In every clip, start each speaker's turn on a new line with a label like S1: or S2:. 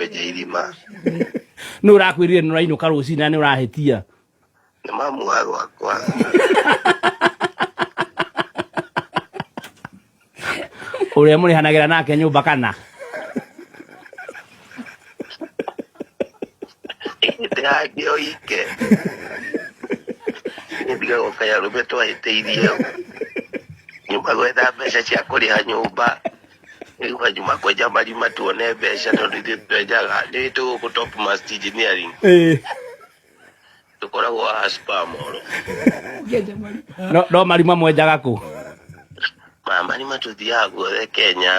S1: Kwenja irima.
S2: Nũ ũrakwĩrire nĩ ũrainũka rũcinĩ na nĩ ũrahĩtia?
S1: Nĩ mamu wa gwakwa.
S2: Ũrĩa mũrĩhanagĩra nake nyũmba kana?
S1: Ndĩrangĩ oike. Nĩndigagwo kaĩ arũme twahĩtĩirie. Nyuma gwetha mbeca cia kũrĩha nyũmba. Rĩu nyuma kwenja marima tuone mbeca tondũ ithuĩ twenjaga nĩ tũgũkũ Top Mast Engineering. Tũkoragwo haha Spar Mall.
S2: No, no marima mwenjaga kũ?
S1: Ma marima tũthiaga guothe Kenya.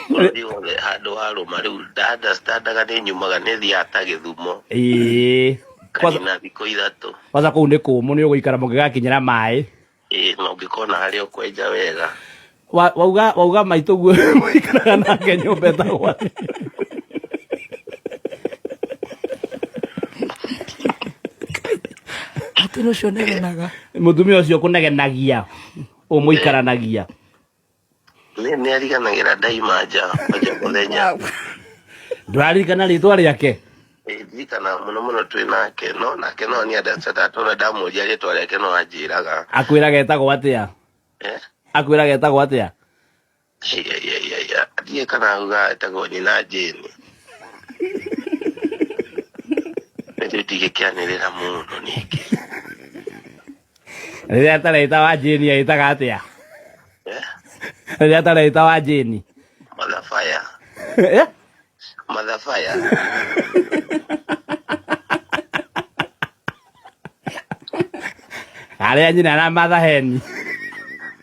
S1: Bũrũri wothe handũ warũma rĩu nda-understandaga nĩ nyumaga nĩ thiaga ta Gĩthumo.
S2: Ĩĩ. Kwanza
S1: Kanina thikũ ithatũ.
S2: kwanza kũu nĩ kũmũ nĩ ũgũikara mũngĩgakinyĩra maĩ.
S1: Ĩĩ na ũngĩkona harĩa ũkwenja wega.
S2: Wauga wauga maitũ guo mũikaraga nake nyũmba ĩtagwo atĩa?
S3: Atĩ ũcio negenaga.
S2: Mũtumia ũcio ũkũnegenagia ũmũikaranagia.
S1: Nĩ nĩ ariganagĩra ndaima nja kwanja mũthenya.
S2: Ndũraririkana rĩtwa rĩake?
S1: Ndirikana mũno mũno twĩ nake no nake no nĩ understand tondũ ndamũria rĩtwa rĩake no anjĩraga.
S2: Akwĩraga etagwo atĩa?
S1: Eh?
S2: Akwĩraga etagwo atĩa?
S1: Aiaiaiaia ndiũĩ kana auga etagwo nyina Jane. Rĩu ndingĩkĩanĩrĩra mũno ningĩ.
S2: Rĩrĩa atareta wa Jane agĩtaga atĩa?
S1: Eh?
S2: Rĩrĩa atareta wa Jane.
S1: Mathabaya.
S2: Eh?
S1: Mathabaya.
S2: Arĩa nyina na mathaheni.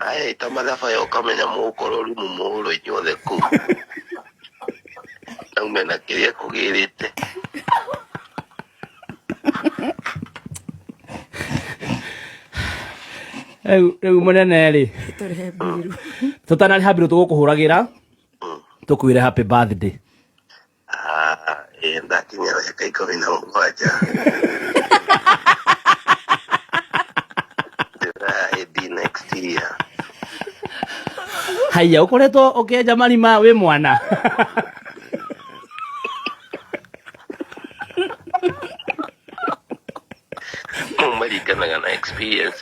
S1: Aya ita mathabaya ũkamenya mũgũkorwo rumu mũhũrwo inyuothe kũu. Naume na kĩrĩa kũgĩrĩte.
S2: Rĩu rĩu mũnene rĩ,
S3: Tũrĩhe mbiru.
S2: tũtanarĩha mbiru tũgũkũhũragĩra tũkwĩre happy birthday.
S1: Ah, ĩĩ ndakinyia mĩaka 17. Ndĩra next year.
S2: Haiya ũkoretwo ũkĩenja marima wĩ mwana.
S1: Maringanaga na experience.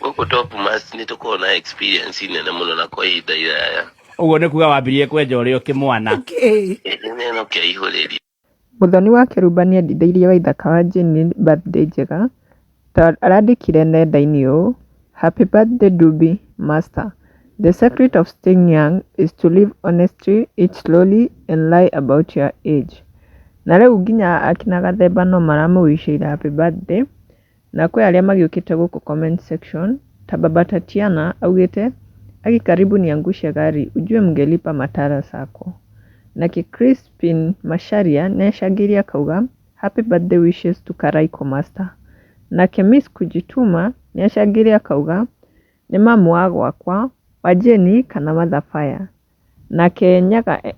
S1: Gũkũ Top Mast nĩ tũkoragwo na experience nene mũno na kwa ihinda iraya.
S2: Ũguo nĩ kuga wambirie kwenja ũrĩ o kĩmwana.
S3: Okay.
S1: Ĩĩ no kĩaihũrĩria.
S4: Mũthoni wa Kĩrumba nĩendithĩirie Waithaka wa Jane birthday njega, ta arandĩkire nenda-inĩ ũũ, Happy birthday Dubi master, the secret of staying young is to live honestly, eat slowly and lie about your age. Na rĩu nginya akina Gathemba no maramũwicĩire happy birthday, Na kwĩ arĩa magĩũkĩte gũkũ comment section ta baba Tatiana augĩte aki karibu niangushe gari ujue mngelipa matara sacco. Nake Crispin Macharia nĩacangĩire akauga happy birthday wishes to Karaiko master. Nake Miss Kujituma nĩacangĩire akauga nĩ mamu wa gwakwa, wa Jane kana Mathabaya. Nake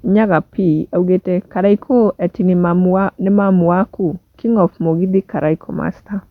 S4: Nyaga P augĩte Karaikũ eti nĩ mamu waku? King of Mũgithi Karaikũ Master.